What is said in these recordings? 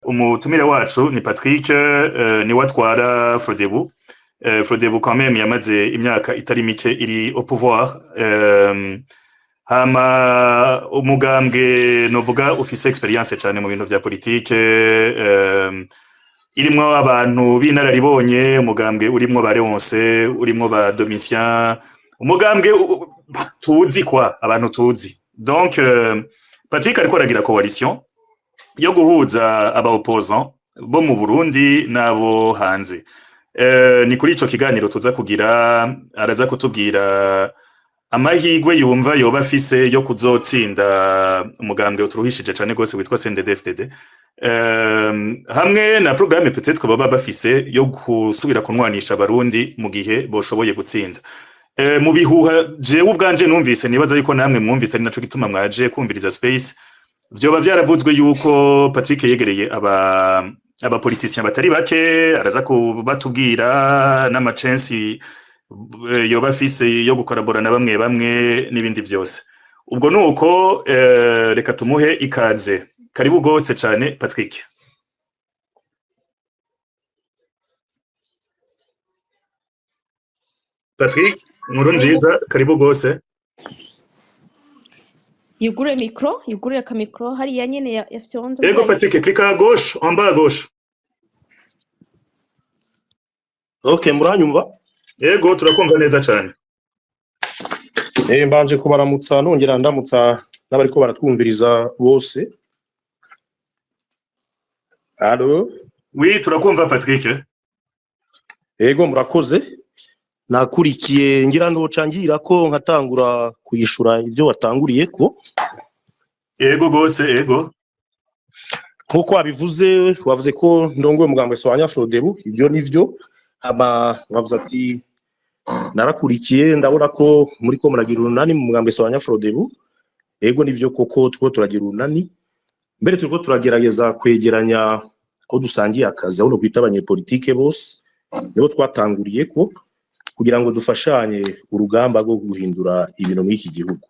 Umutumire wacu ni Patrick, niwe atwara Frodebu. Frodebu quand même yamaze imyaka itari mike iri au pouvoir. Hama umugambwe novuga ufise expérience cane mu bintu vya politike, irimwo abantu b'inararibonye, umugambwe urimwo ba Leonce, urimwo ba Domitien, umugambwe tuzi kwa abantu tuzi. Donc Patrick ariko aragira coalition yo guhuza aba opposants bo mu Burundi n'abo hanze. Ni kuri ico kiganiro tuza kugira, araza kutubwira amahigwe yumva yoba afise yo kuzotsinda umugambwe uturuhishije cane gose witwa CNDD-FDD, hamwe na programme peut-être baba bafise yo gusubira kunwanisha abarundi mu gihe boshoboye gutsinda. Mu bihuha jewe ubwanje numvise, nibaza yuko namwe mwumvise, ari naco gituma mwaje kumviriza space, vyoba vyaravuzwe yuko Patrick yegereye aba politiciens batari bake. Araza kubatubwira n'ama chances yoba afise yo gukorabora na bamwe bamwe n'ibindi vyose. Ubwo nuko reka tumuhe ikaze. Karibu gose cane, Patrick. Patrick nkuru nziza, karibu gose. Yugure micro, yugure aka micro hariya nyene yafyonze. Ego. Kugira. Patrick, clique à gauche, en bas à gauche. Ok, muranyumva? Ego, turakumva neza cane. Mbanje kubaramutsa, nongera ndamutsa n'abariko baratwumviriza bose. Allo? Oui, turakumva, Patrick. Ego, murakoze. Nakurikiye, ngira noca ngira ko nkatangura kuyishura ibyo watanguriye ko. Ego gose, ego. Nkuko wabivuze, wavuze ko ndongoye umugambwe Sawanya Frodebu, ibyo nivyo. Hama wavuze ati narakurikiye, ndabona ko muri ko muragira urunani mu mugambwe Sawanya Frodebu. Ego, nivyo koko, turiko turagira urunani. Mbere turiko turagerageza kwegeranya aho dusangiye akazi, aho kwita abanyepolitike bose, nibo twatanguriye ko kugira ngo dufashanye urugamba rwo guhindura ibintu muri iki gihugu.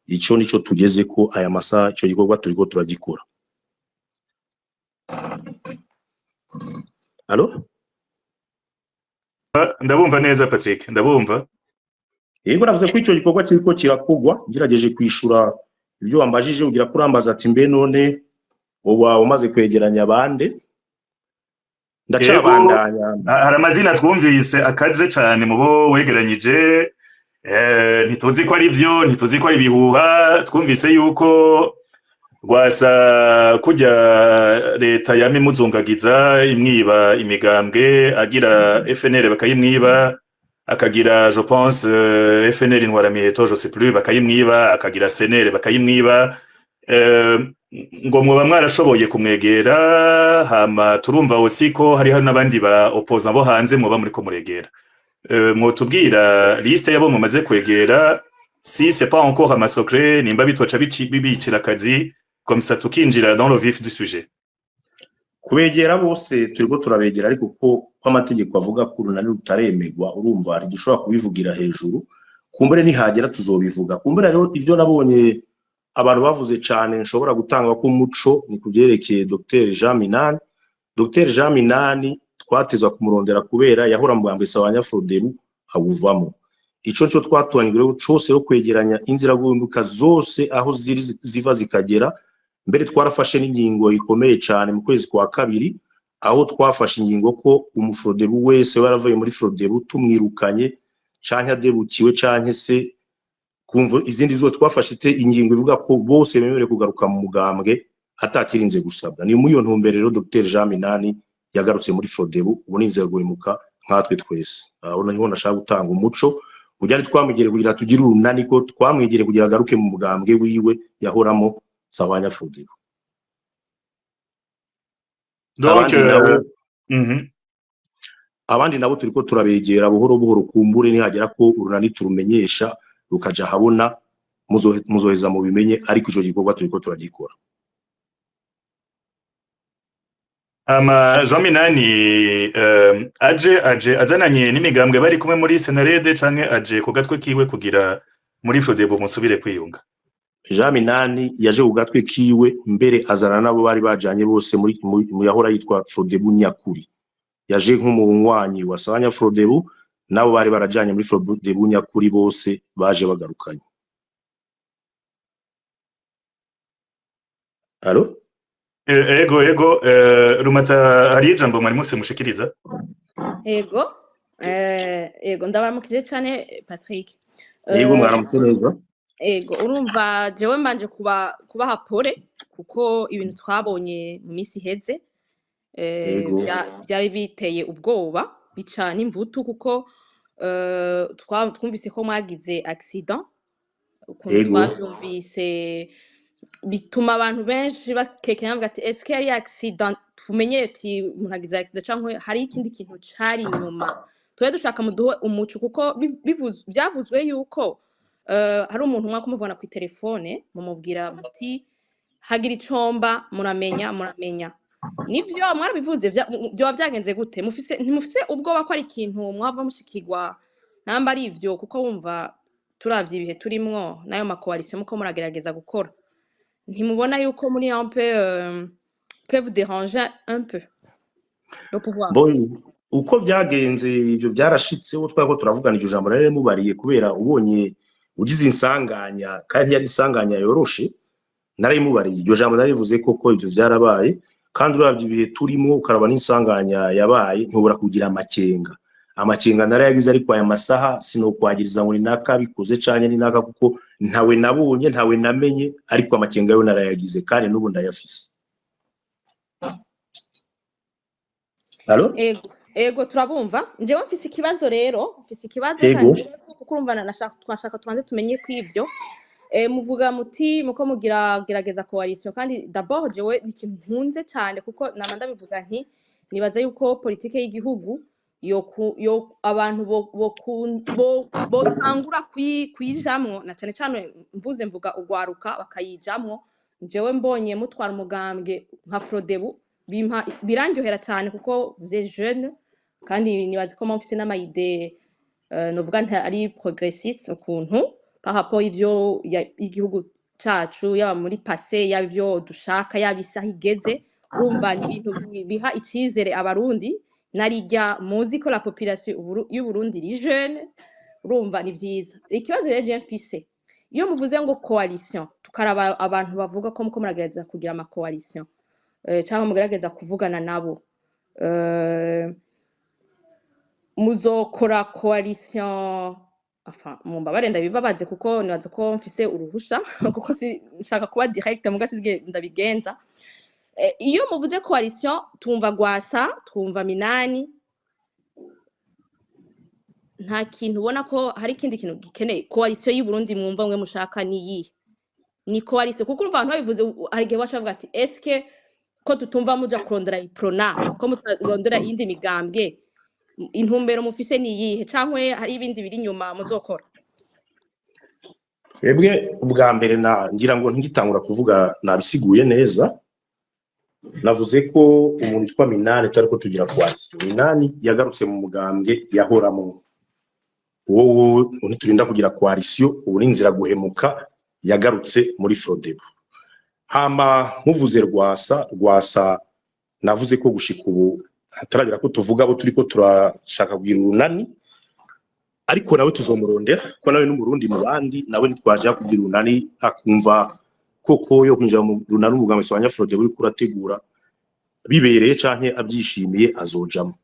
Ico nico tugeze ko aya masaha, ico gikorwa turiko turagikora. Allo? Ndabumva neza, Patrick, ndabumva. Yego, navuze ko ico gikorwa kiriko kirakorwa, ngerageje kwishura ibyo wambajije ugira kurambaza ati mbe none woba umaze kwegeranya bande? Ndacabandanya. Hari amazina twumvise akaze cane mu bo wegeranyije, ntituzi ko ari vyo, ntituzi ko ari ibihuha. Twumvise yuko Rwasa, kurya leta yama imuzungagiza, imwiba imigambwe, agira FNL bakayimwiba, akagira, je pense, FNL Intwaramiheto, je sais plus, bakayimwiba, akagira CNL bakayimwiba, ngo mwoba mwarashoboye kumwegera. Hama turumva aussi ko hariho n'abandi ba opposants bo hanze mwoba muriko muregera. Mwotubwira liste yabo mumaze kwegera, si c'est pas encore ama secret, nimba bitoca bibicira akazi, comme ça tukinjira dans le vif du sujet. Kubegera bose turiko turabegera, ariko ko amategeko avuga ko urunani rutaremerwa, urumva ntidushobora kubivugira hejuru. Kumbure nihagera tuzobivuga. Kumbure rero ibyo nabonye abantu bavuze cane nshobora gutanga ko umuco ni kubyerekeye Dr Jean Minani. Dr Jean Minani twatezwa kumurondera kubera yahora mu bambwe Sawanya Frodebu awuvamo. Ico nico twatwanyiriweho cose yo kwegeranya inziraguhinduka zose aho ziri ziva zikagera. Mbere twarafashe n'ingingo ikomeye cyane mu kwezi kwa kabiri, aho twafashe ingingo ko umufrodebu wese waravuye muri Frodebu tumwirukanye canke adebukiwe canke se kumva izindi zose, twafashe ingingo ivuga ko bose bemerewe kugaruka mu mugambwe atakirinze gusabwa. Ni muri iyo ntumbero rero Dr Jean Minani yagarutse muri Frodebu, ubu ni inzira guhemuka nkatwe twese. Aho niho nashaka gutanga umuco ujyane, twamwegereye kugira tugire urunani, ko twamwegereye kugira agaruke mu mugambwe wiwe yahoramo Sawanya Frodebu. Donc Abandi nabo abandi nabo turiko turabegera buhoro buhoro. Kumbure nihagera ko urunani turumenyesha rukaja habona, muzoheza mubimenye, ariko ico gikorwa turiko turagikora. Ama Jean Minani aje azananye n'imigambwe bari kumwe muri Senarede, canke aje ku gatwe kiwe kugira muri Frodebu musubire kwiyunga? Jean Minani yaje ku gatwe kiwe, mbere azana nabo bari bajanye bose muri mu yahora yitwa Frodebu Nyakuri. Yaje nk'umunywanyi wa Sanya Frodebu, nabo bari barajanye muri Frodebu Nyakuri bose baje bagarukanye. Allo? Ego, Rumata, hari ijambo mwari mufise mushikiriza? Ego, ndabaramukije cane, Patrick. Yego, mwaramutse neza. Ego, urumva jewe mbanje kubaha pole kuko ibintu twabonye mu minsi iheze byari biteye ubwoba, bica n'imvutu, kuko twumvise ko mwagize accident, ukuntu twavyumvise bituma abantu benshi bakekenya, bavuga ati: "Eske yari accident tumenye ati umuntu agize accident, canke hari ikindi kintu cari inyuma?" Tube dushaka muduhe umuco, kuko vyavuzwe yuko hari umuntu umwe kumuvugana ku telefone, mumubwira muti: "Hagira icomba, muramenya, muramenya." Nivyo mwarabivuze? Vyoba vyagenze gute? Mufise, ntimufise ubwoba ko ari ikintu mwava mushikirwa namba ari ivyo? Kuko wumva turavye ibihe turimwo n'ayo ma coalition muko muragerageza gukora, ntimubona yuko muri un peu que vous dérangez un peu le pouvoir? Bon, uko vyagenze, ivyo byarashitse. Uwo twari ko turavugana iryo jambo nari mubariye, kubera ubonye ugize insanganya, kandi yari insanganya yoroshe, narayimubariye iryo jambo, narivuze koko ivyo vyarabaye. Kandi uravye ibihe turimo, ukaraba n'insanganya yabaye, ntubura kugira amakenga. Amakenga narayagize, ariko aya masaha sinokwagiriza ngo ni naka bikoze canke ni naka, kuko ntawe nabonye, ntawe namenye, ariko amakenga yo narayagize kandi n'ubu ndayafise. Allo? Ego, turabumva. Njyewe mfise ikibazo rero, mfise ikibazo. Kandi kuko urumva twashaka tubanze tumenye ko ivyo muvuga muti muko mugira gerageza coalition. Kandi d'abord jewe ni ikintu nkunze cyane, kuko nama ndabivuga nti nibaza yuko politike y'igihugu yo abantu botangura kuyijamwo, na cane cane mvuze mvuga ugwaruka bakayijamwo. Jewe mbonye mutwara umugambwe nka Frodebu bimpa birandyohera cyane, kuko vous êtes jeune kandi nibaza ko mufise n'ama idées, novuga nti ari progressiste ukuntu par rapport ivyo igihugu cacu, yaba muri passé, yaba ivyo dushaka, yaba isaha igeze. Urumva ni ibintu biha icizere Abarundi, narirya muzi ko la population y'Uburundi iri jeune. Urumva ni vyiza. Ikibazo rero je mfise, iyo muvuze ngo coalition, tukaraba abantu bavuga ko muko muragerageza kugira ama coalition, cyangwa mugerageza kuvugana nabo, muzokora coalition, enfin mumbabare ndabibabaze, kuko nibaza ko mfise uruhusha, kuko si nshaka kuba direct muga sizige ndabigenza. Iyo muvuze coalition tumva Gwasa, twumva Minani. Nta kintu ubona ko hari ikindi kintu gikeneye coalition y'u Burundi mwumva mwe mushaka? Ni iyihe ni coalition? Kuko urumva abantu babivuze, hari igihe baca bavuga ati: "Eske ko tutumva muja kurondera Iprona, ko mutarondera iyindi migambwe, intumbero mufise ni iyihe? Canke hari ibindi biri inyuma muzokora?" Twebwe ubwa mbere na ngira ngo ntigitangura kuvuga nabisiguye neza. Navuze ko umuntu witwa Minani tutari ko tugira coalition. Minani yagarutse mu mugambwe yahoramwo. Wowe ntiturinda kugira coalition, ubu ni inzira guhemuka, yagarutse muri Frodebu. Hama muvuze Rwasa, Rwasa navuze ko gushika ubu hataragera ko tuvuga abo turiko turashaka kugira urunani, ariko nawe tuzomurondera, ko nawe n'Umurundi mu bandi, nawe ntitwaja kugira urunani akumva koko yo kwinjira mu runani umugambi wa Nyafrode uriko urategura bibereye canke abyishimiye, azojamo.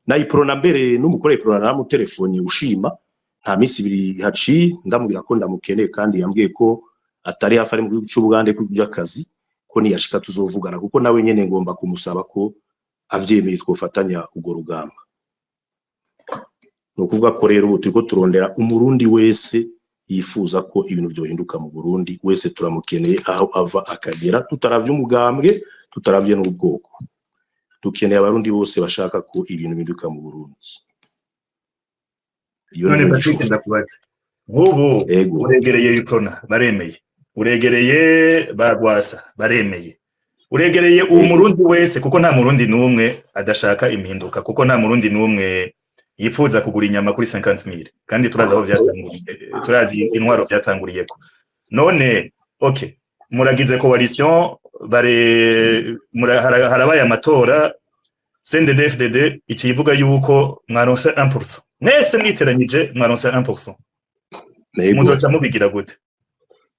Na Iprona mbere n'umukore Iprona naramutelefone ushima nta minsi 2 haciye, ndamubwira ko ndamukeneye, kandi yambwiye ko atari hafi, ari mu gihugu c'Ubugande by'akazi, ko niyashika tuzovugana, kuko nawe nyene ngomba kumusaba ko avyemeye twofatanya urwo rugamba. Ni ukuvuga ko rero ubu turiko turondera Umurundi wese yifuza ko ibintu byohinduka mu Burundi, wese turamukeneye aho ava akagera, tutaravye umugambwe, tutaravye n'ubwoko. Dukeneye Abarundi bose bashaka ko ibintu bihinduka mu Burundi. Iyo None niyo Patrick, nyishu. ndakubatse nk'ubu uregereye Iprona baremeye, uregereye Bagwasa baremeye, uregereye uwo Murundi wese, kuko nta Murundi n'umwe adashaka impinduka, kuko nta Murundi n'umwe yipfuza kugura inyama kuri 50,000, kandi turazi aho vyatanguriye, turazi intwaro vyatanguriyeko. None Ok, muragize coalition, bare harabaye amatora, CNDD-FDD iciye ivuga yuko mwaronse 1%, mwese mwiteranyije mwaronse 1%. Muzoca mubigira gute?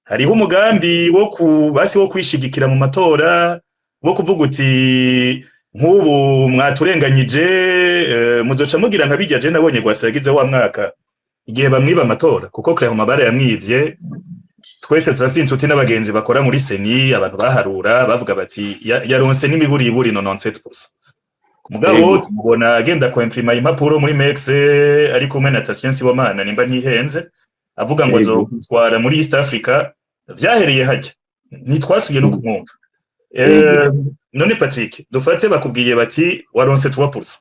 Hariho umugambi wo ku basi wo kwishigikira mu matora, wo kuvuga uti nk'ubu mwaturenganyije, muzoca mugira nka bijya je nabonye Rwasa yagize wa mwaka igihe bamwiba amatora, kuko clairement barayamwivye. Twese turafise inshuti n'abagenzi bakora muri CENI, abantu baharura bavuga bati yaronse n'imiburiburi 97%. Mugabo tubona agenda kwimprima impapuro muri MEX ari kumwe na Tatien Sibomana, nimba ntihenze, avuga ngo azotwara muri East Africa. Vyahereye hajya, ntitwasubiye no kumwumva. None Patrick, dufate bakubwiye bati waronse 3%,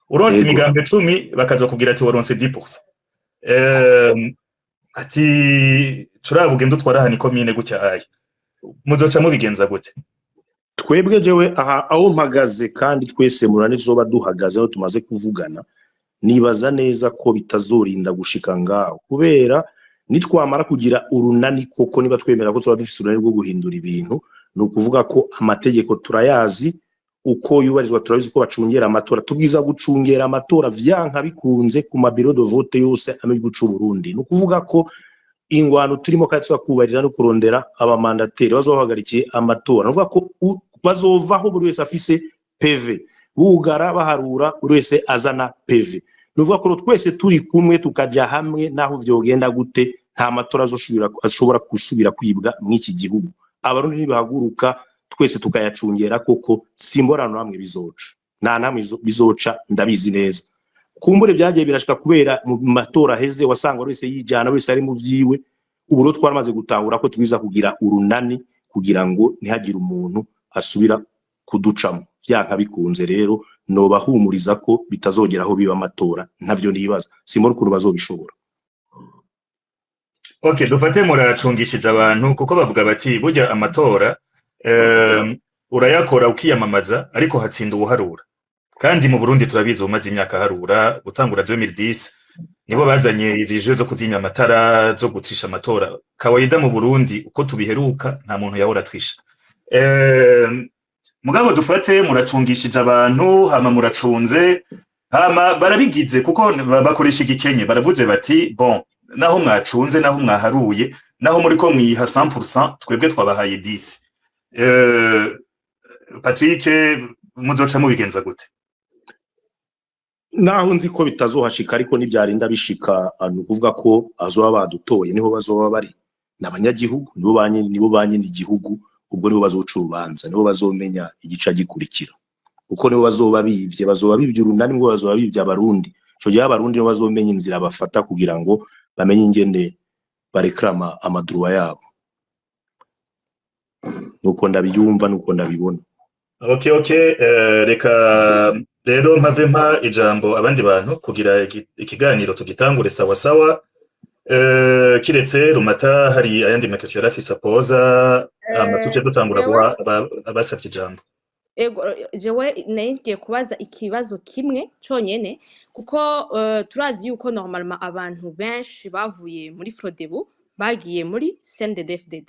uronse imigambi 10, bakazokubwira ati waronse 10%, ati turaba ugenda utwara aha ni komine gutya aye, muzoca mubigenza gute? Twebwe, jewe aha aho mpagaze, kandi twese murane tuzoba duhagaze aho tumaze kuvugana, nibaza neza ko bitazorinda gushika ngaho, kubera nitwamara kugira urunani koko, niba twemera ko tuba dufise urunani rwo guhindura ibintu, ni ukuvuga ko amategeko turayazi uko yubahirizwa, turabizi uko bacungera amatora. Tubwiza gucungera amatora vyanka bikunze ku ma bureaux de vote yose mu gihugu c'u Burundi. Ni ukuvuga ko ingwano turimo kandi tuzakubarira no kurondera aba mandataires bazohagarikiye amatora. Ni ukuvuga ko bazovaho buri wese afise PV, bugara baharura, buri wese azana PV. Ni ukuvuga ko twese turi kumwe, tukaja hamwe, naho vyogenda gute, nta matora ashobora gusubira kwibwa mw'iki gihugu. Abarundi nibahaguruka twese tukayacungera koko, simborano hamwe bizoca, nta namwe bizoca, ndabizi neza. Kumbure byagiye birashika kubera mu matora aheze wasanga buri wese yijana, wese ari mu vyiwe. Ubu rero twaramaze gutahura ko twiza kugira urunani kugira ngo ntihagire umuntu asubira kuducamo. Vyanka bikunze rero nobahumuriza ko bitazogera aho biba amatora, ntavyo nibaza, simbona ukuntu bazobishobora. Ok, dufate muracungishije abantu, kuko bavuga bati burya amatora urayakora ukiyamamaza, ariko hatsinda uwuharura. Kandi mu Burundi turabizi, umaze imyaka harura gutangura 2010, nibo bazanye izi jeux zo kuzimya amatara, zo gucisha amatora. Kawaida mu Burundi uko tubiheruka, nta muntu yahora atwisha. Mugabo dufate muracungishije abantu, hama muracunze, hama barabigize, kuko bakoresha igikenye, baravuze bati bon, naho mwacunze, naho mwaharuye, naho muriko mwiha 100%, twebwe twabahaye 10. Patrick, muzoca mubigenza gute? Naho nzi ko bitazohashika, ariko nibyarinda bishika, ni ukuvuga ko azoba badutoye, niho bazoba bari, ni abanyagihugu, nibo ba nyene igihugu. Ubwo nibo bazoca urubanza, nibo bazomenya igica gikurikira, kuko nibo bazoba bibye, bazoba bibye urunani, nibo bazoba bibye Abarundi. Ico gihe Abarundi nibo bazomenya inzira bafata kugira ngo bamenye ingene bareklama ama droits yabo. Nuko ndabyumva, nuko ndabibona. Ok, reka rero mpave mpa ijambo abandi bantu kugira ikiganiro tugitangure sawa sawa. Kiretse Rumata hari ayandi ma questions yari afise apoza, hama tuce dutangura Jewe guha abasavye ijambo. Ego, jewe nari ngiye kubaza ikibazo kimwe conyene, kuko turazi yuko normalement abantu benshi bavuye muri Frodebu bagiye muri CNDD-FDD.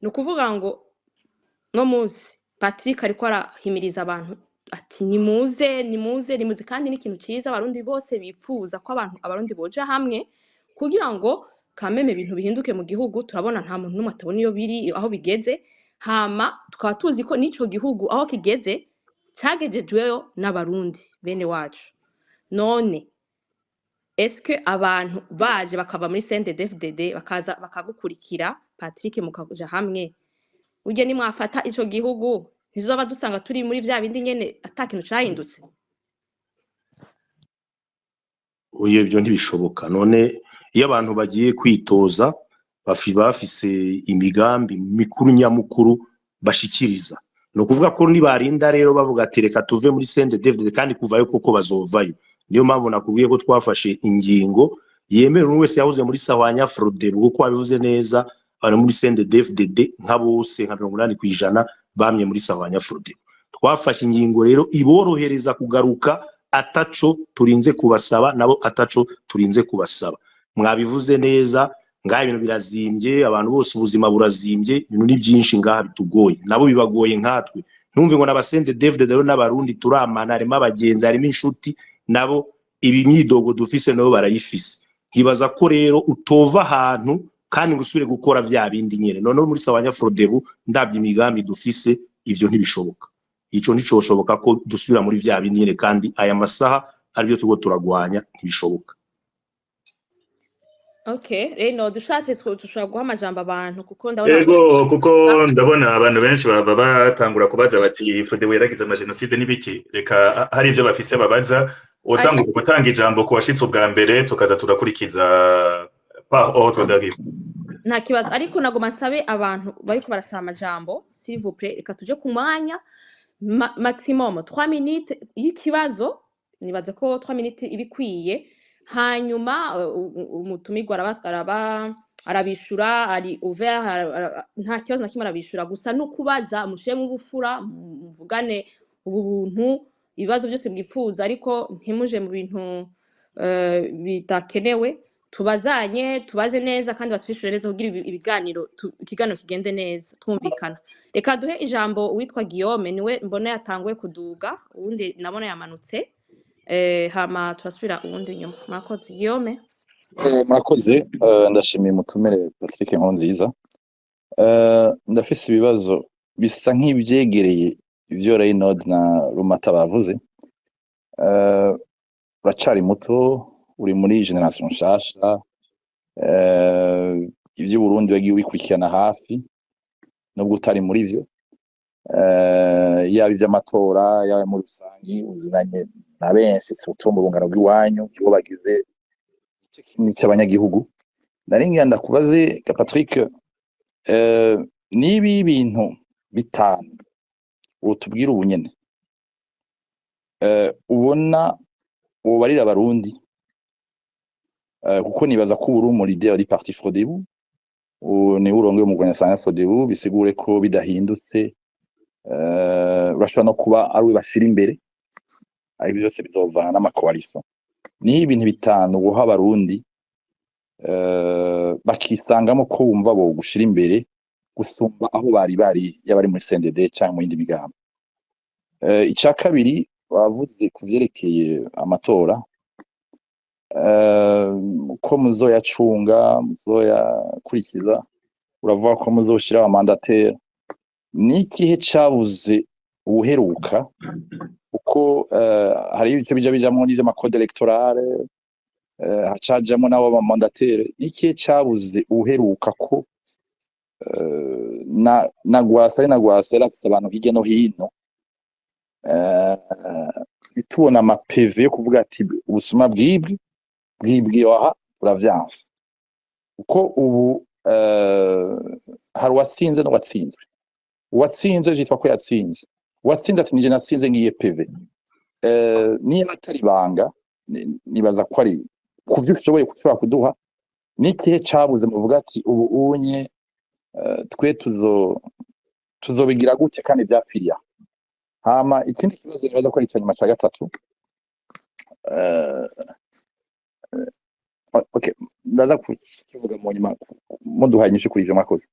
Ni ukuvuga ngo no munsi Patrick ariko arahimiriza abantu ati nimuze, nimuze, nimuze, kandi ni ikintu ciza Abarundi bose bipfuza ko abantu Abarundi boja hamwe kugira ngo kameme ibintu bihinduke mu gihugu. Turabona nta muntu n'umwe atabona iyo biri aho bigeze, hama tukaba tuzi ko n'ico gihugu aho kigeze cagejejweyo n'Abarundi bene wacu. None est-ce que abantu baje bakava muri CNDD-FDD bakaza bakagukurikira Patrick, mukaja hamwe, burya nimwafata ico gihugu, ntizoba dusanga turi muri vya bindi nyene, ata kintu cahindutse? Oya, ibyo ntibishoboka. None iyo abantu bagiye kwitoza bafise imigambi mikuru nyamukuru bashikiriza. Ni ukuvuga ko nibarinda rero bavuga ati reka tuve muri CNDD-FDD, kandi kuvayo koko bazovayo. Niyo mpamvu nakubwiye ko twafashe ingingo yemera umuntu wese yahoze muri Sahwanya Frodebu, kuko wabivuze neza, abantu muri CNDD-FDD nka bose, nka 80% bamye muri Sahwanya Frodebu. Twafashe ingingo rero iborohereza kugaruka ataco turinze kubasaba, nabo ataco turinze kubasaba. Mwabivuze neza. Ngaha ibintu birazimbye, abantu bose ubuzima burazimbye, ibintu ni byinshi ngaha bitugoye, nabo bibagoye nkatwe. Ntumve ngo n'aba CNDD-FDD rero n'abarundi turamana, harimo abagenzi, harimo inshuti, nabo ibi myidogo dufise nabo barayifise. Nkibaza ko rero utova ahantu kandi ngo usubire gukora vya bindi nyene. Noneho muri Sawanya Frodebu, ndabye imigambi dufise, ivyo ntibishoboka. Ico nticoshoboka ko dusubira muri vya bindi nyene, kandi aya masaha aribyo turiko turagwanya, ntibishoboka. Okay, rero dushatse dushobora guha amajambo abantu, kuko ndabona Ego, kuko ndabona abantu benshi bava batangura kubaza bati Frodebu yaragize amajenoside n'ibiki. Reka hari ivyo bafise babaza. Utanga gutanga ijambo ku washitse ubwa mbere, tukaza tugakurikiza par ordre d'arrivée. Nta kibazo, ariko nagoma nsabe abantu bariko barasaba amajambo, s'il vous plaît, reka tuje ku mwanya maximum 3 minutes y'ikibazo. Nibaza ko 3 minutes ibikwiye, hanyuma umutumirwa araba arabishura, ari ouvert, nta kibazo na kimwe, arabishura. Gusa no kubaza mushiremo ubufura, muvugane ubuntu, ibibazo byose mwipfuza, ariko ntimuje mu bintu bidakenewe. Tubazanye, tubaze neza kandi batwishure neza, kugira ibiganiro ikiganiro kigende neza, twumvikana. Reka duhe ijambo uwitwa Guillaume, niwe mbona yatanguye kuduga, uwundi nabona yamanutse, hama turasubira uwundi nyuma. Murakoze, Guillaume. Murakoze, ndashimiye umutumire Patrick Nkurunziza. Ndafise ibibazo bisa nk'ivyegereye ivyo Reynold na Rumata bavuze. Uracari muto, uri muri génération nshasha, ivy'Uburundi wagiye ubikurikirana hafi nubwo utari muri vyo, yaba ivy'amatora, yaba muri rusangi, uzinanye na benshi, surtout mu bungano bw'iwanyu, nibo bagize igice kinini c'abanyagihugu. Nari ngira ndakubaze ga Patrick, niba ibintu bitanu wotubwira ubu nyene, ubona wobarira abarundi, kuko nibaza ko uri umu leader du parti Frodebu, niwe urongoye umugwanya Sanga Frodebu, bisigure ko bidahindutse, urashobora no kuba ari we bashira imbere, ariko byose bizovana n'ama coalition. Ni ibintu bitanu woha abarundi, bakisangamo ko wumva bogushira imbere gusumba aho bari bari, yaba ari muri CNDD canke mu yindi migambi. Ica kabiri, bavuze ku vyerekeye amatora, ko muzoyacunga, muzoyakurikiza, uravuga ko muzoshiraho ama mandataire. Ni ikihe cabuze uwuheruka? Kuko hari ibice bija bijamwo n'ivy'ama code électoral, hacajamwo n'abo ba mandataire. Ni ikihe cabuze uwuheruka, ko na Gwasa, ari na Gwasa yari afise abantu hirya no hino, tubona ama PV yo kuvuga ati ubusuma bwibwe bwibwe aha buravyanse? Kuko ubu hari uwatsinze n'uwatsinzwe. Uwatsinze vyitwa ko yatsinze, uwatsinze ati nije natsinze, ngiye PV. Niba atari ibanga, nibaza ko ari kuvyo ushoboye ushobora kuduha, n'ikihe cabuze muvuga ati ubu unye, twe tuzobigira gutya kandi vyapfiriye aho? Hama ikindi kibazo nibaza ko ari ica nyuma, ca gatatu, okay, ndaza kukivuga mu nyuma muduhaye inyishu kuri ivyo. Mwakoze.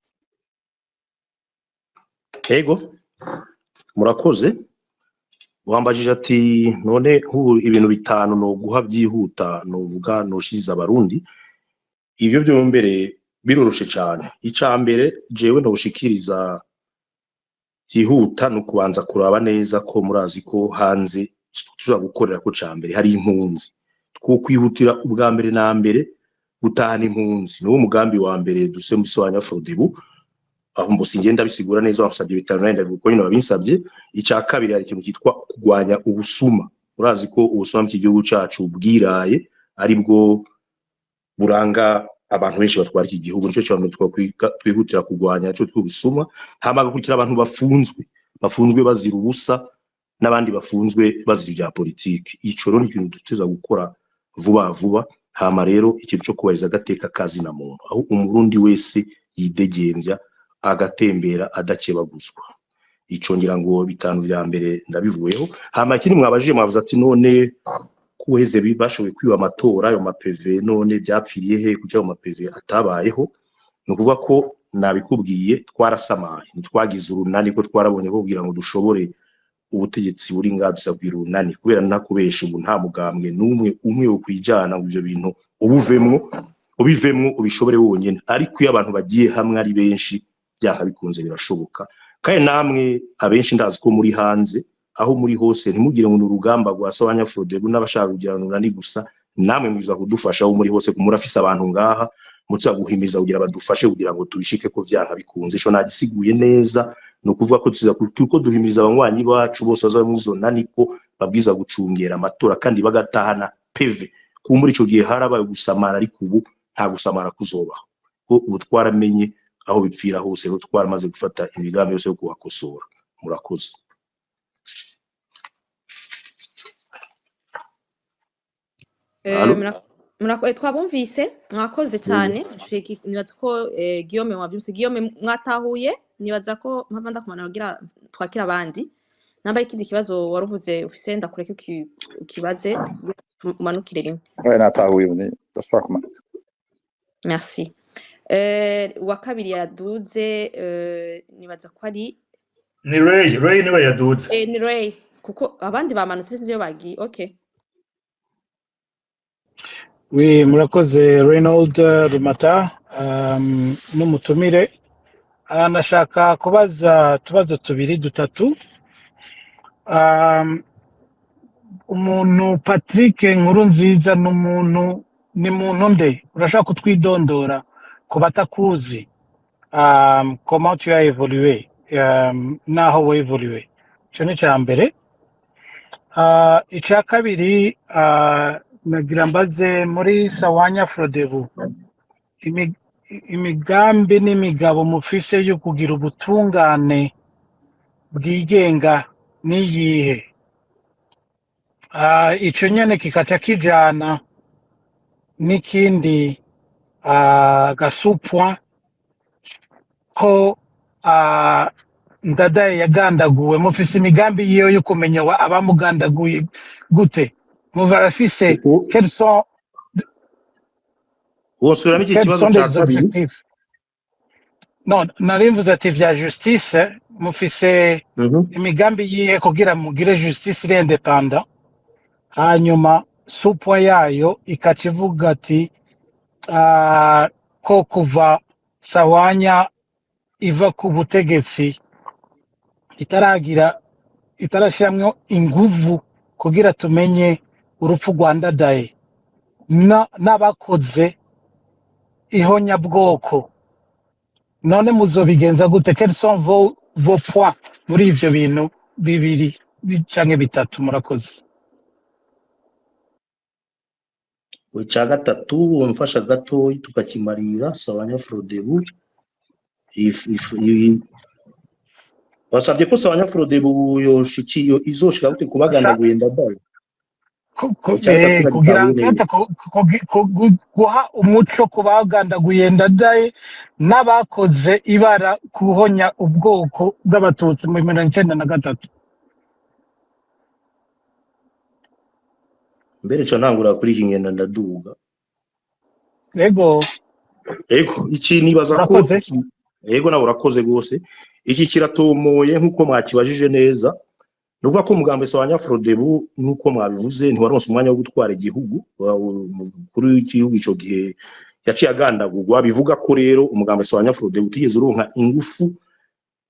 Ego, murakoze. Wambajije ati none nk'ubu ibintu bitanu noguha byihuta, novuga noshiriza abarundi. Ibyo byo mbere biroroshe cyane. Ica mbere jewe noshikiriza byihuta ni ukubanza kuraba neza ko murazi ko hanze tushobora gukorera ko ca mbere hari impunzi. Twokwihutira ubwa mbere na mbere gutahana impunzi, niwo mugambi wa mbere duse muri Sawanya Frodebu. Aho mbose ngenda bisigura neza, wansabye bitanu, nari ndabivuga uko nyine wabinsabye. Icya kabiri, hari ikintu cyitwa kurwanya ubusuma. Urazi ko ubusuma mu gihugu cacu bwiraye, ari bwo buranga abantu benshi batwara iki gihugu. Nico cya mbere twihutira kurwanya cyo tw'ubusuma. Hama hagakurikira abantu bafunzwe bazira ubusa, n'abandi bafunzwe bazira ibya politiki. Ico rero ni ikintu duteza gukora vuba vuba. Hama rero ikintu cyo kubahiriza agateka kazina muntu, aho umurundi wese yidegembya, agatembera adakebaguzwa. Ico ngira ngo bitanu vya mbere ndabivuyeho. Hama ikindi mwabajije, mwavuze ati none Kuheze bashoboye kwiba amatora, ayo ma PV none byapfiriye he kugira ayo ma PV atabayeho? Ni ukuvuga ko nabikubwiye, twarasamaye, ntitwagize urunani, ko twarabonye ko kugira ngo dushobore ubutegetsi buri ngaha dusabwira urunani. Kubera ntakubesha, ubu nta mugambwe n'umwe umwe wo kwijana ngo ivyo bintu ubuvemwo, ubivemwo, ubishobore wonyene. Ariko iyo abantu bagiye hamwe ari benshi, byanka bikunze birashoboka. Kandi namwe abenshi ndazi ko muri hanze, aho muri hose, ntimugire ngo ni urugamba rwa Sawanya Frodebu n'abashaka kugira urunani gusa. Namwe mwiza kudufasha aho muri hose, murafise abantu ngaha muza guhimiza kugira badufashe kugira ngo tubishike ko vyanka bikunze. Ico nagisiguye neza. Ni ukuvuga ko tuza turiko duhimiriza abanywanyi bacu bose baza muri izo nani ko babwiza gucungera amatora kandi bagatahana PV. Kumbura ico gihe harabaye gusamara, ariko ubu nta gusamara kuzobaho, ko ubu twaramenye aho bipfira hose. Rero twaramaze gufata imigambi yose yo kuhakosora. Murakoze. Allo? Twabumvise, mwakoze cyane. Nibaza ko Guillaume wabyumvise. Guillaume, mwatahuye? Nibaza ko mpava ndakumana kugira twakira abandi. Namba ikindi kibazo waruvuze ufise, ndakureke ukibaze, umanukire rimwe. Ouais, natahuye ubu ndashobora kumanuka. Merci. Uwa kabiri yaduze, nibaza ko ari Ni Ray, Ray niwe yaduze. Ni Ray, kuko abandi bamanutse, sinzi iyo bagiye. Okay. Oui, murakoze Reynold Rumata n'umutumire. Ndashaka kubaza utubazo tubiri dutatu. Umuntu Patrick Nkurunziza ni umuntu, ni muntu nde? Urashaka kutwidondora ku batakuzi? Comment tu as évolué, naho wevolué? Ico ni ica mbere. Ica kabiri, nagira mbaze muri Sawanya Frodebu imigambi n'imigabo mufise yo kugira ubutungane bwigenga niyihe? Ico nyene kikaca kijana n'ikindi gasupwa ko Ndadaye yagandaguwe. Mufise imigambi yiyo yo kumenya abamugandaguye gute? Mubarafise? Quels sont Wosubiramo iki quels kibazo sont ca les kabiri? objectifs? Non, nari mvuze ati vya justice, mufise imigambi yihe kugira mugire justice iri indépendant? Hanyuma sous-point yayo ikaca ivuga ati ko kuva Sawanya iva ku butegetsi itaragira, itarashiramwo inguvu kugira tumenye urupfu rwa Ndadaye n'abakoze ihonyabwoko. None muzobigenza gute? Quels sont vos points muri ivyo bintu bibiri canke bitatu? Murakoze. Icya gatatu mfasha gatoyi tukakimarira. Sawanya Frodebu basabye ko Sawanya Frodebu yoshikiyo izoshika gute kubagandaguye Ndadaye. Icya gatatu Kugira nagitahuye neza. ankete guha umuco ku bagandaguye Ndadaye n'abakoze ibara kuhonya ubwoko bw'Abatutsi mu 93. Mbere ca ntangura kuri iki, ngenda ndaduga. Yego. Ego, iki nibaza ko Urakoze. Ego, nawe urakoze rwose. Iki kiratomoye nk'uko mwakibajije neza. Ni ukuvuga ko umugambi Sawanya Frodebu, nk'uko mwabivuze, ntiwaronse umwanya wo gutwara igihugu. Umukuru w'igihugu ico gihe yaciye agandagurwa. Bivuga ko rero umugambi Sawanya Frodebu utigeze uronka ingufu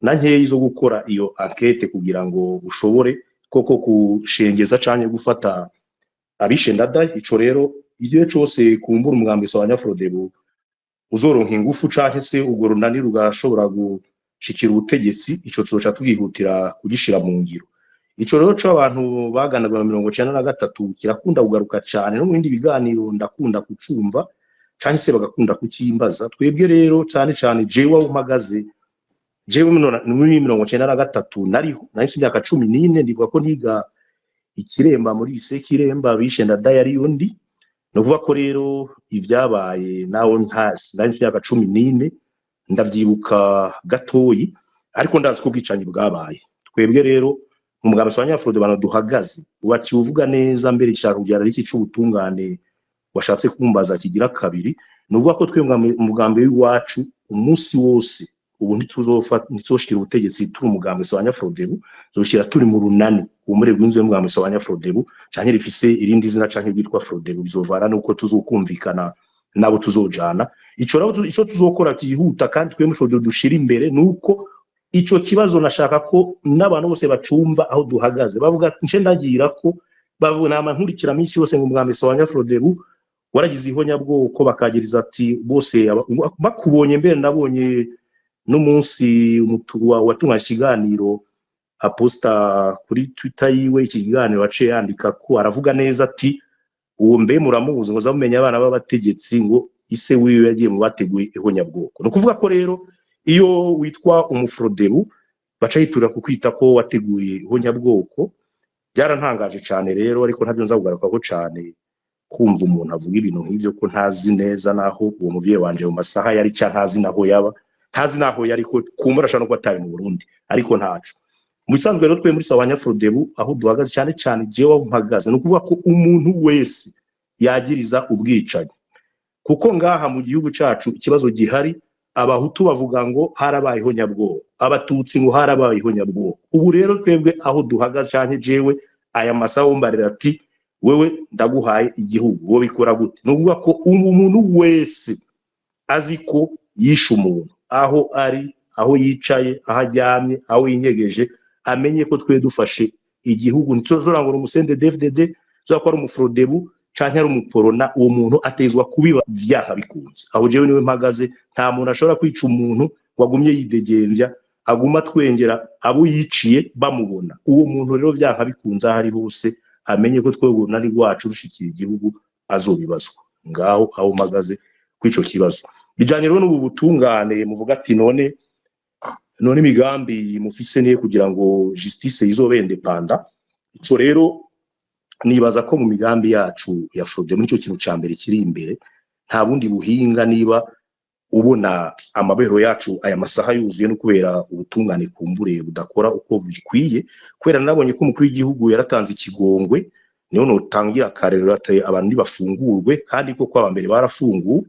na nkeyi zo gukora iyo enquête kugira ngo ushobore koko kushengeza canke gufata abishe Ndadaye. Ico rero, igihe cose kumbura umugambi Sawanya Frodebu uzoronka ingufu canke se urwo runani rugashobora gushikira ubutegetsi, ico tuzoca tugihutira kugishira mu ngiro. Ico rero c'abantu baganagura 93 kirakunda kugaruka cane no mu bindi biganiro, ndakunda kucumva canke se bagakunda kukimbaza. Twebwe rero, cane cane jewe aho mpagaze, jewe muri 93 nariho, nari mfise imyaka 14. Ndibuka ko niga Ikiremba, muri lycée Kiremba, bishe Ndadaye ariyo ndi. Ni ukuvuga ko rero ibyabaye nawe ntazi, nari mfise imyaka 14, ndavyibuka gatoyi, ariko ndazi ko ubwicanyi bwabaye. Twebwe rero Mu mugambi Sawanyafrode bano duhagaze, waciye uvuga neza mbere ishaka kugira iki c'ubutungane washatse kumbaza kigira kabiri. Ni ukuvuga ko twe umugambi w'iwacu umunsi wose ubu ntituzoshikira ubutegetsi turi umugambi Sawanyafrodebu, tuzoshikira turi mu runani umure rw'inzu y'umugambi Sawanyafrodebu canke rifise irindi zina canke ryitwa Frodebu, bizovana nuko tuzokumvikana nabo tuzojana. Ico nabo ico tuzokora kihuta kandi twe muri Frodebu dushira imbere nuko ico kibazo nashaka ko n'abantu bose bacumva aho duhagaze. Bavuga nce ndagira ko bavuga nama nkurikira minsi yose ngo umugambi Sawanyafrodebu waragize ihonyabwoko, bakagiriza ati bose bakubonye. Mbere nabonye n'umunsi watunganya ikiganiro aposta kuri Twitter yiwe iki kiganiro, aciye yandika ko aravuga neza ati uwo mbe muramuzi, ngo zamumenya abana b'abategetsi, ngo ise wiwe yagiye mu bateguye ihonyabwoko. Ni ukuvuga ko rero iyo witwa umufrodebu baca yiturira ku kwita ko wateguye ihonyabwoko. Byarantangaje cyane rero, ariko ntabyo nza kugarukaho cyane, kumva umuntu avuga ibintu nk'ibyo ko ntazi neza naho uwo muvyeyi wanje mu masaha yari, cya ntazi naho yaba, ntazi naho yari, ko kumbura ashobora no kuba atari mu Burundi, ariko ntaco. Mu bisanzwe rero twe muri Sawanyafrodebu aho duhagaze, cyane cyane jewe aho mpagaze, ni ukuvuga ko umuntu wese yagiriza ubwicanyi, kuko ngaha mu gihugu cacu ikibazo gihari, abahutu bavuga ngo harabayeho nyabwoko, abatutsi ngo harabayeho nyabwoko. Ubu rero twebwe aho duhagaze, canke jewe aya masaha wumbarira ati wewe ndaguhaye igihugu, wowe bikora gute? Ni ukuvuga ko umuntu wese azi ko yishe umuntu, aho ari, aho yicaye, aho aryamye, aho yinyegeje, amenye ko twe dufashe igihugu ntituzora ngo umusende DFDD ko ari umufrodebu canke ari umuporona, uwo muntu atezwa kubiba vyaha bikunze. Aho jewe niwe mpagaze. Nta muntu ashobora kwica umuntu ngo agumye yidegembya, aguma twengera abo yiciye bamubona. Uwo muntu rero vyaha bikunze, aho ari hose amenye ko twebwe urunani rwacu rushikira igihugu azobibazwa. Ngaho aho mpagaze kw'ico kibazo bijanye rero n'ubu butungane muvuga ati none imigambi mufise niye kugira ngo justice izobe indépendante. Ico rero nibaza ko mu migambi yacu ya Frode muri ico kintu ca mbere kiri imbere, nta bundi buhinga. Niba ubona amabero yacu aya masaha yuzuye no kubera ubutungane kumbure budakora uko bikwiye, kubera nabonye ko umukuru w'igihugu yaratanze ikigongwe, niho notangira akarero ati abantu ntibafungurwe, kandi koko abambere barafunguwe.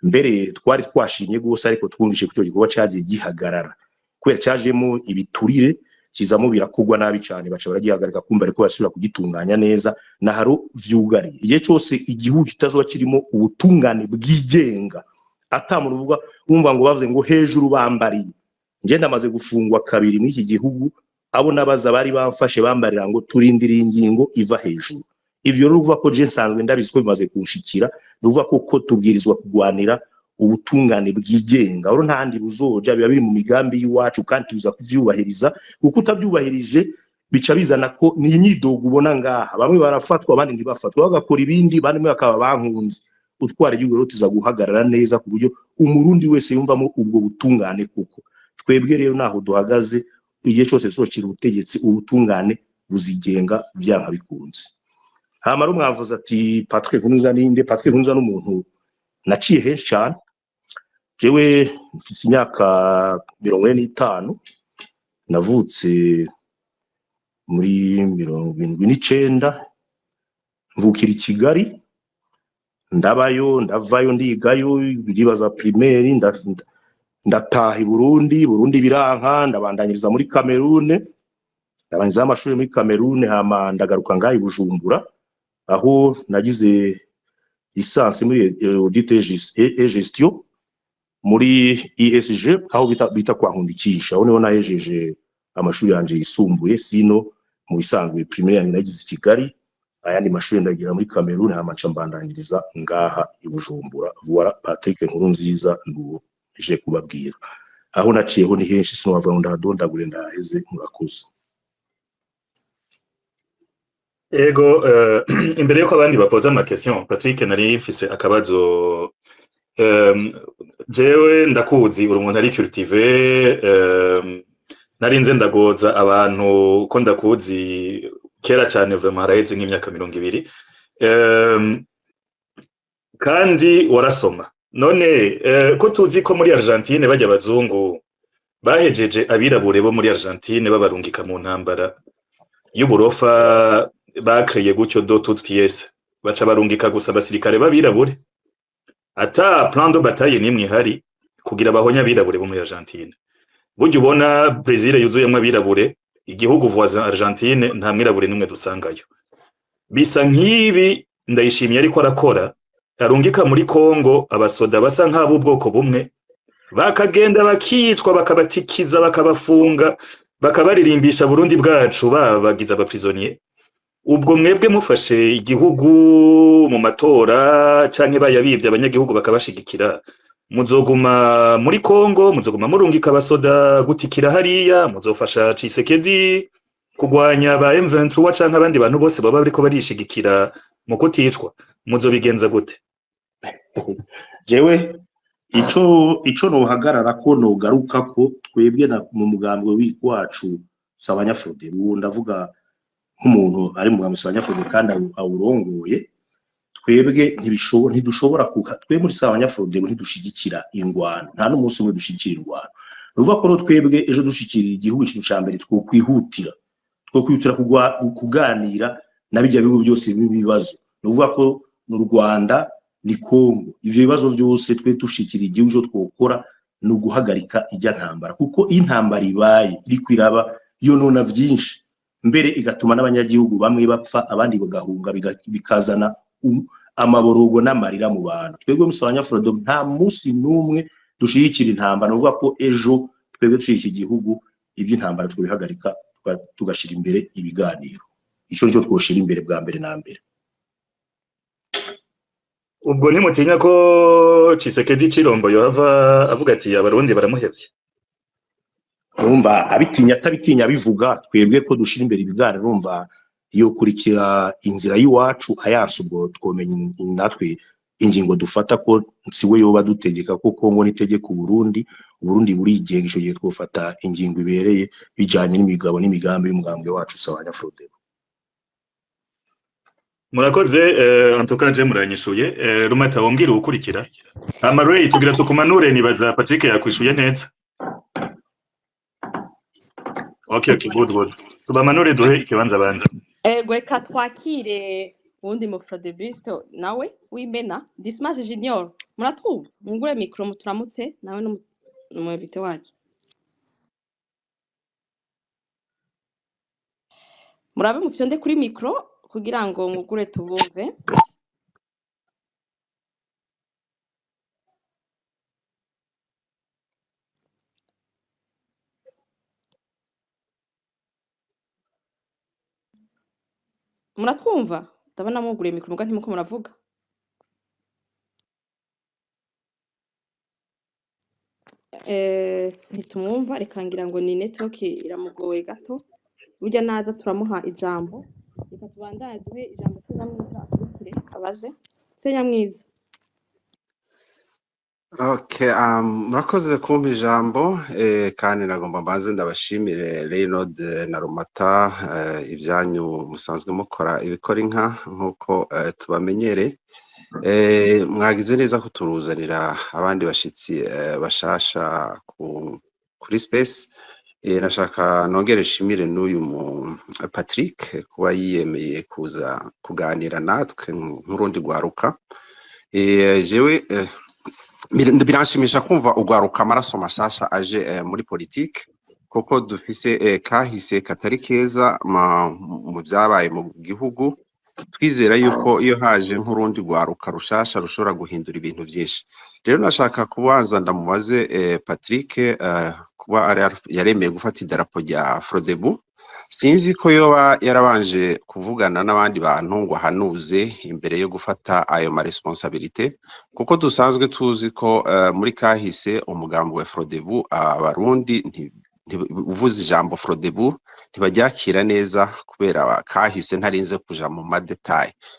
Mbere twari twashimye gose, ariko twumvise ko ico gikorwa cagiye gihagarara kubera cajemo ibiturire, kizamo birakugwa nabi cyane, baca baragihagarika, kumva ariko basubira kugitunganya neza. Naharo vyugariye igihe cyose igihugu kitazoba kirimo ubutungane bwigenga, ata muntu uvuga wumva ngo bavuze ngo hejuru bambariye. Nje ndamaze gufungwa kabiri muri iki gihugu, abo nabaza bari bamfashe bambarira ngo turindiriye ingingo iva hejuru. Ivyo rero uvuga ko je nsanzwe ndabizi ko bimaze kunshikira. Ni ukuvuga ko tubwirizwa kugwanira ubutungane bwigenga, rero nta handi buzoja, biba biri mu migambi y'iwacu kandi tuza kuvyubahiriza, kuko utavyubahirije bica bizana ko ni inyidogo ubona ngaha, bamwe barafatwa abandi ntibafatwa, bagakora ibindi, bamwe bakaba bankunze utwara igihugu. Rero tuza guhagarara neza ku buryo umurundi wese yumvamo ubwo butungane, kuko twebwe rero naho duhagaze, igihe cyose tuzokira ubutegetsi ubutungane buzigenga byanka bikunze. Hama rero mwavuze ati Patrick Nkurunziza ninde? Patrick Nkurunziza n'umuntu naciye henshi cyane. Jewe mfise imyaka 45, navutse muri 79, mvukira i Kigali, ndabayo, ndavayo, ndigayo, ndibaza primaire, ndataha i Burundi, Burundi biranka, ndabandanyiriza muri Cameroon, ndabandanyiriza amashuri muri Cameroon, hama ndagaruka ngaha i Bujumbura aho nagize licence muri audit et gestion muri ISG, aho bita kwa Nkundikisha. Aho niho nahejeje amashuri yanje yisumbuye. Sino mu bisanzwe primaire yanjye nagize i Kigali, ayandi mashuri ndagira muri Cameroon, hama nca mbandanyiriza ngaha i Bujumbura. Voilà, Patrick Nkurunziza nduwo je kubabwira. Aho naciyeho ni henshi, sinobavuga ngo ndahadondagure ndaheze. Murakoze. Ego, imbere yuko abandi bapoza ama question, Patrick, nari mfise akabazo. Jewe ndakuzi, uri umuntu ari cultivé. Narinze ndagoza abantu ko ndakuzi kera cane, vraiment haraheze nk'imyaka 20. Kandi warasoma. None ko tuzi ko muri Argentine bajya abazungu bahejeje abirabure bo muri Argentine babarungika mu ntambara. Y'uburofa bakreye gutyo de toutes pièces, baca barungika gusa abasirikare b'abirabure, ata plan de bataille nimwe ihari kugira bahonye abirabure bo muri Argentine. Burya ubona Brazil yuzuyemwo abirabure, igihugu voisin Argentine nta mwirabure nimwe dusangayo. Bisa nk'ibi Ndayishimiye ariko arakora, arungika muri Congo abasoda basa nk'ab'ubwoko bumwe, bakagenda bakicwa, bakabatikiza, bakabafunga, bakabaririmbisha Burundi bwacu, babagize abaprisonnier. Ubwo mwebwe mufashe igihugu mu matora canke bayabivye abanyagihugu bakabashigikira, muzoguma muri Congo, muzoguma murungika abasoda gutikira hariya, muzofasha Tshisekedi kugwanya ba M23 canke abandi bantu bose baba bariko barishigikira mu kuticwa? Muzobigenza gute? Jewe ico nohagarara ko nogaruka ko twebwe mu mugambwe wacu Sawanya Frodebu, uwo ndavuga nk'umuntu ari mu mugambwe Sawanya Frodebu kandi awurongoye, twebwe ntidushobora kuka twe muri Sawanya Frodebu ntidushigikira ingwano, nta n'umunsi umwe dushigikira ingwano. Nuvuga ko twebwe ejo dushikirira igihugu, ikintu ca mbere twokwihutira kuganira na bijya bihugu byose b'ibibazo, nuvuga ko mu Rwanda ni Kongo, ivyo bibazo byose, twe dushikira igihugu cyo twokora ni uguhagarika ijya ntambara, kuko iyo intambara ibaye iriko iraba yonona vyinshi, mbere igatuma n'abanyagihugu bamwe bapfa, abandi bagahunga, bikazana amaborogo n'amarira mu bantu. Twebwe Musabanya Frodo nta munsi n'umwe dushigikira intambara. Nuvuga ko ejo twebwe dushigikira igihugu, iby'intambara twibihagarika, tugashira imbere ibiganiro. Ico nico twoshira imbere bwa mbere na mbere. Ubwo ntimutinya ko Tshisekedi Chilombo yohava avuga ati abarundi baramuhevye? Urumva, abitinya atabitinya bivuga, twebwe ko dushira imbere ibiganiro, urumva yokurikira inzira y'iwacu ayanse, ubwo twomenya natwe ingingo dufata, ko siwe yoba dutegeka, ko Kongo nitegeka Uburundi, Uburundi burigenga. Ico gihe twofata ingingo ibereye bijanye n'imigabo n'imigambi y'umugambwe wacu Sawanya Frodebu. Murakoze, en tout cas je muranyishuye. Rumata, wombwira uwukurikira. Hama Ray, tugira tukumanure, nibaza Patrick yakwishuye neza. Okay, good good. Tubamanure duhe ikibanza banza. Ego, reka twakire uwundi mufrodebiste nawe w'imena, Dismas Junior. Muratwumva? Mwugure micro muturamutse, nawe n'umwinvité wacu. Murabe mufyonde kuri micro kugira ngo mwugure tubumve. Muratwumva? Ndabona mwuguriye micro muga ntimuko muravuga. Ntitumwumva, reka ngira ngo ni network iramugoye gato. Burya naza turamuha ijambo. Reka tubandanye duhe ijambo Senyamwiza akurikire abaze. Senyamwiza. Okay, murakoze kumpa ijambo, kandi nagomba mbanze ndabashimire Reynold na Rumata, ibyanyu musanzwe mukora ibikora inka nk'uko tubamenyere. Mwagize neza kuturuzanira abandi bashitsi bashasha kuri space. Nashaka nongere nshimire n'uyu mu Patrick kuba yiyemeye kuza kuganira natwe nk'urundi rwaruka. Jewe biranshimisha kumva ugwaruka amaraso mashasha aje muri politike, kuko dufise kahise katari keza mu vyabaye mu gihugu. Twizera yuko iyo haje nk'urundi rwaruka rushasha rushobora guhindura ibintu vyinshi. Rero nashaka kubanza ndamubaze Patrick, kuba yaremeye gufata idarapo rya Frodebu, sinzi ko yoba yarabanje kuvugana n'abandi bantu ngo ahanuze imbere yo gufata ayo ma responsabilité, kuko dusanzwe tuzi ko muri kahise umugambi wa Frodebu abarundi uvuze ijambo Frodebu ntibaryakira neza kubera kahise, ntarinze kuja mu madetail.